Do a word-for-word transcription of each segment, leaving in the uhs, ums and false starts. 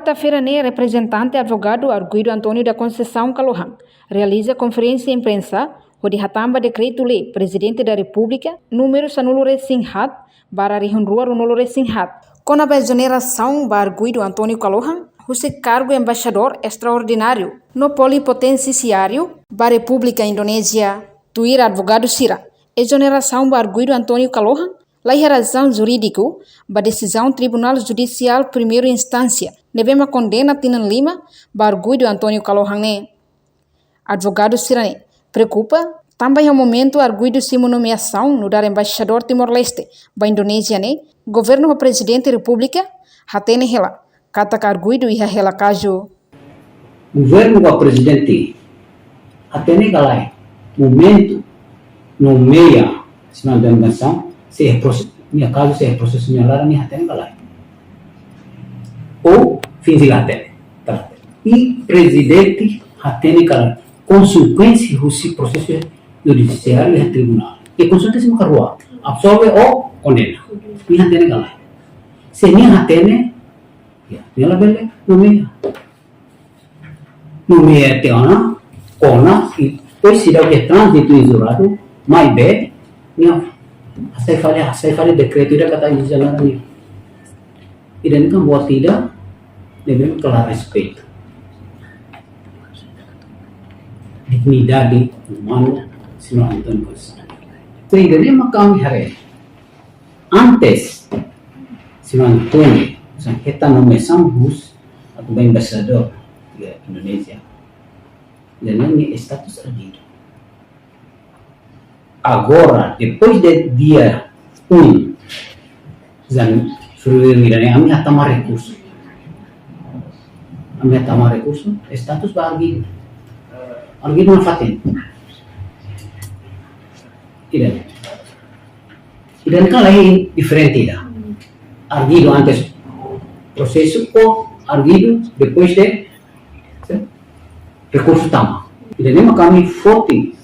Kuarta-feira ne'e, reprezentante advogadu arguidu António da Conceição Kalohan realiza konferénsia imprensa hodi hatán ba dekretu-lei Prezidente da Repúblika númeru sanulu-resin-haat barra rihun rua ruanulu-resin-haat, kona-ba ezonerasaun ba arguidu António Kalohan husi kargu embaixadór estraordináriu no plenipotensiáriu ba Repúblika Indonézia. Tuir advogadu sira, ezonerasaun ba arguidu António Kalohan laiha razaun jurídiku ba desizaun Tribunál Judisiál Primeira Instánsia ne'ebé mak kondena tinan lima ba arguidu António Kalohan ne'e. Advogadu sira-ne'e preokupa tanba iha momentu arguidu simu nomeasaun nu'udar embaixadór Timor-Leste ba Indonézia ne'e, governu ho Prezidente Repúblika hatene hela katak arguidu iha hela kazu. Governu ho Prezidente hatene ka lae momentu nomeia simu nomeasaun, se iha prose-, nia kazu, se iha prosesu nia laran, nia hatene ka lae? Ou finje la hatene? Tara. I Prezidente hatene ka lae konsekuénsia husi prosesu judisiáriu iha tribunál? I konsekuénsia maka rua: absolve ou kondena. Nia hatene ka lae? Se nia hatene, ya, nia labele nomeia. Nomeia tiha ona, kona, i depois seidauk iha tránzitu iha juradu, maibé nia hasai fali, hasai fali dekretu ida katak ezonera nia. Ida-ne'e kan buat ida ne'ebé mak la respeitu dignidade umanu Señór António Conceição. Ida-ne'e mak ami haree. Antes, Señór António, se hetan nomeasaun husi, atu ba embaixadór iha Indonézia, nia iha status arguidu. Agora, depois de dia um, Jan-, Fevereiru ida-ne'e, ami hatama rekursu. Ami hatama rekursu, status ba arguidu. Arguidu nafatin. Ida-ne'e. Ida-ne'e kan laiha diferente ida. Arguidu antes prosesu ou arguidu depois de, se, rekursu tama. Ida-ne'e mak ami foti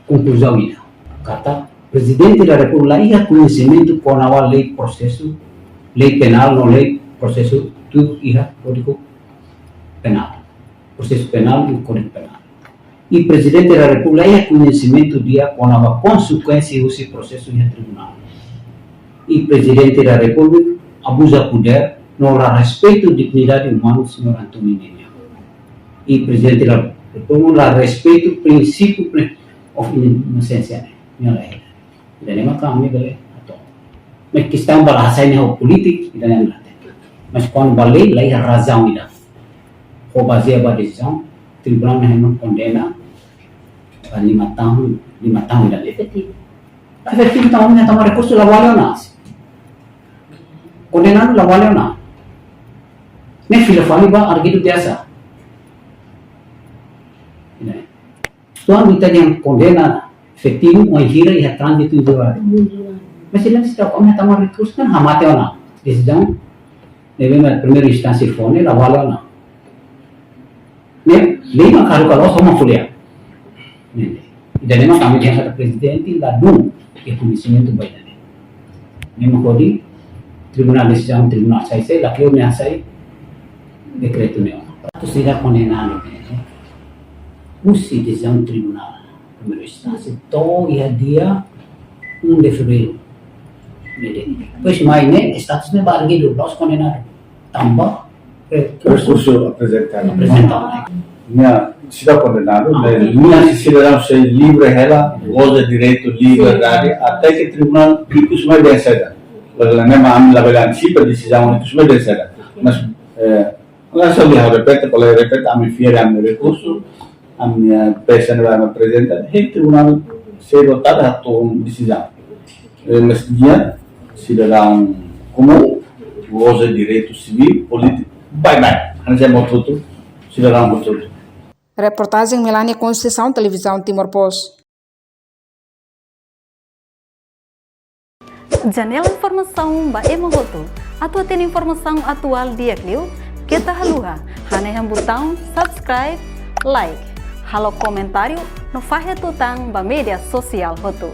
konkluzaun ida katak Prezidente da Repúblika laiha koñesimentu kona-ba lei prosesu, lei penál no lei prosesu tuir iha Kódigu Penál. Prosesu Penál i Kódigu Penál. I Prezidente da Repúblika laiha koñesimentu di'ak kona-ba konsekuénsia husi prosesu iha tribunál. I Prezidente da Repúblika abuza podér no la respeitu dignidade umanu Señór António nian. I Prezidente da Repúblika la respeitu prinsípiu pre-, of inosénsia nian. Nia laiha. Ida-ne'e mak ami bele hato'o. Mas kestaun ba la hasai ne'e ho polítika, ida-ne'e la hatene. Mas kuandu ba lei, laiha razaun ida. Ho bazeia ba desizaun tribunál ne'e mak kondena ba lima tahun, lima tahun ida-ne'e. Efetivu. Efetivu tanba nia hatama rekursu la vale ona. Kondenadu la vale ona. Ne'e fila fali ba arguidu biasa. Ne'e. Tuan ita dehan kondena efetivu bainhira iha tránzitu iha juradu. Mas ida-ne'e seidauk, ami hatama rekursu kan hamate ona. Desizaun ne'ebé mak primeira instánsia fó ne'e la vale ona. Ne'e, lei mak haruka loos, ha'u mak fó lia. Ne'e, ida-ne'e mak ami dehan katak Prezidente ladún iha koñesimentu ba ida-ne'e. Ne'e mak hodi tribunál desizaun tribunál sai, sai, lakleur nia hasai dekretu ne'e. Atu sira kondenadu ne'e husi desizaun tribunál primeira instánsia to'o iha dia um de fevereiro. Ne'e de'it. Depois mai ne'e, status ne'e ba arguidu, la'ós kondenadu. Tanba rekursu, rekursu aprezentadu. Aprezentadu. Nia seidauk kondenadu, ah, ne'e, nia sei sidadaun, sei livre hela, goza direitu, liberdade, até ke tribunál ikus mai dehan saida. Labele, ne'e mak ami labele antisipa desizaun ikus mai dehan saida. Mas, eh, la só liha repete, kolega repete, ami fiar ami-nia rekursu, ami-nia pesan ba ami aprezenta, i tribunál sei votadu atu desizaun. Eh, mas nia sidadaun komún, goza direitu sivíl, polítiku, baibain. Hanesan ema hotu-hotu, sidadaun hotu-hotu. Reportajen Melania Conceição, Televizaun Timor Post. Janela informasaun ba ema hotu. Atu hatene informasaun atuál di'ak liu, keta haluha hanehan butaun subscribe, like, halo komentáriu no fahe tutan ba média sosiál hotu.